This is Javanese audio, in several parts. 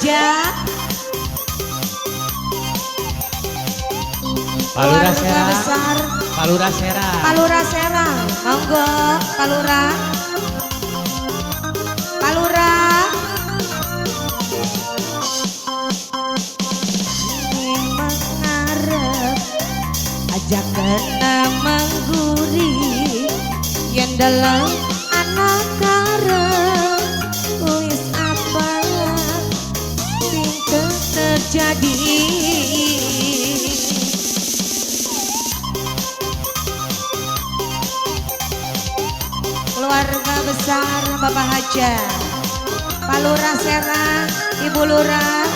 Haja. Pak Lurah Keluarga Serang. besar. Pak Lurah Serang. Pak Lurah Serang. Monggo Pak Lurah. Pak Lurah. Mengarep aja kena mengguri yen dalam anak karep wis apa sing terjadi. Keluarga besar Bapak Haja, Pak Lurah Serang, Ibu Lurah.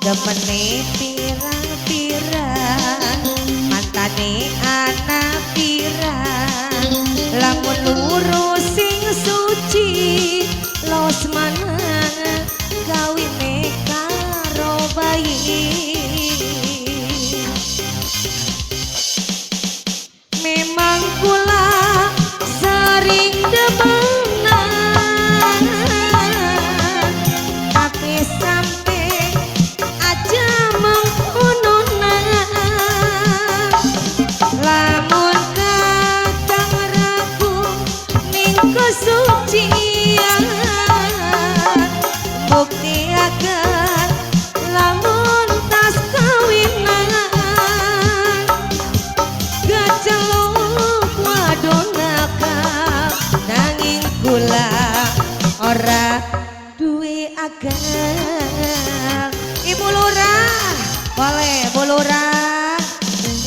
Demene pirang-pirang, mantane anak pirang, lamun lurus sing suci, los mana kawine karo bayi. Memang kula sering demenan, tapi sampai aja mengkononan. Lamun kakang ragu ning kesucian, bukti akan lamun tas kawinan. Keceluk wadon nakal, nanging kula ora duwe akal. Ibu Lurah, boleh Bu Lurah.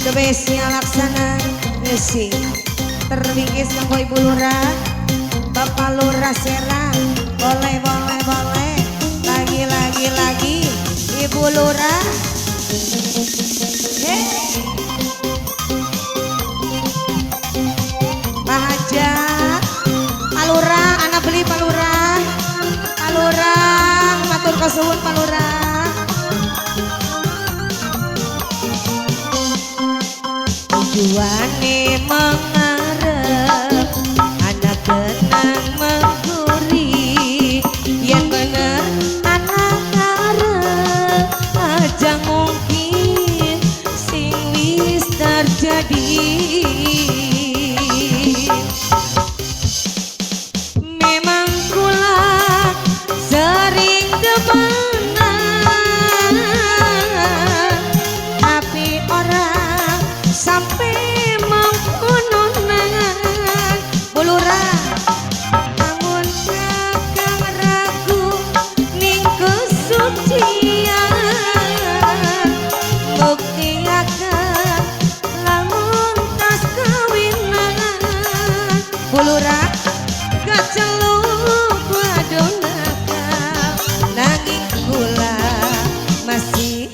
The best-nya Laksana Music. Terbingkis kanggo Ibu Lurah, Bapak Lurah Serang. Boleh, boleh, boleh. Lagi, lagi, lagi. Ibu Lurah. Hey. Pak Haja, Pak Lurah, anak beli Pak Lurah. Pak Lurah, matur kesuwun Pak Lurah. Tujuane mengarep anak kenang mengguri, yen bener anak arep aja mungkin sing wis terjadi. Memang kula sering demenan, tapi ora sampai mengkononan. Bu Lurah, lamun kakang ragu ning kesucian, bukti akan lamun tas kawinan. Bu Lurah, keceluk wadon nakal, nanging kula masih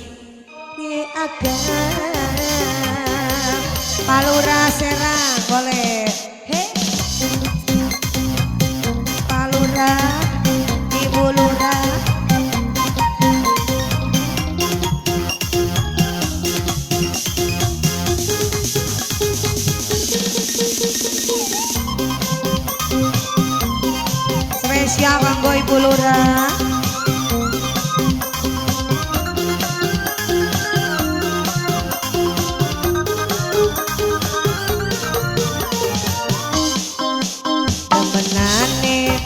duwe akal. Pak Lurah Serang, boleh. Hey. Pak Lurah, Ibu Lurah. Spesial kanggo Ibu Lurah. Temenane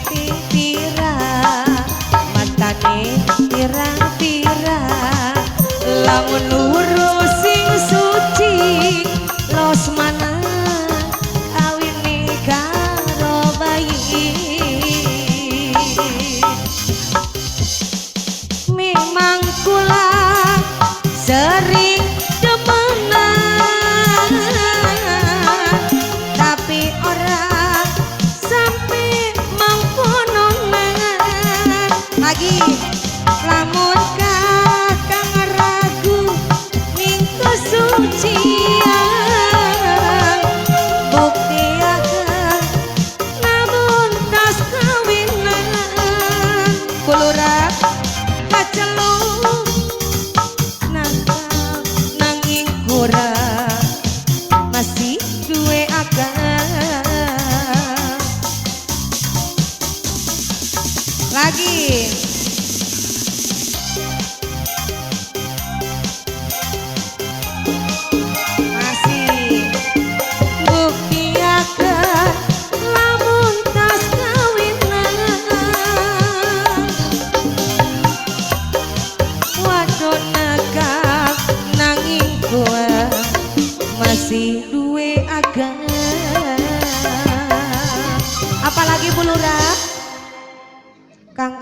pira, mantane pirang-pirang, lamun lurus sing suci, los mana kawine karo bayi. Memang kula sering demenan, tapi ora sampai mengkononan. Lagi lamun kakang ragu ning kesucian, bukti akan namun tas kawinan. Bu Lurah, kaceluk nakal, nanging kurang masih duwe akal.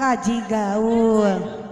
Kaji Gaul.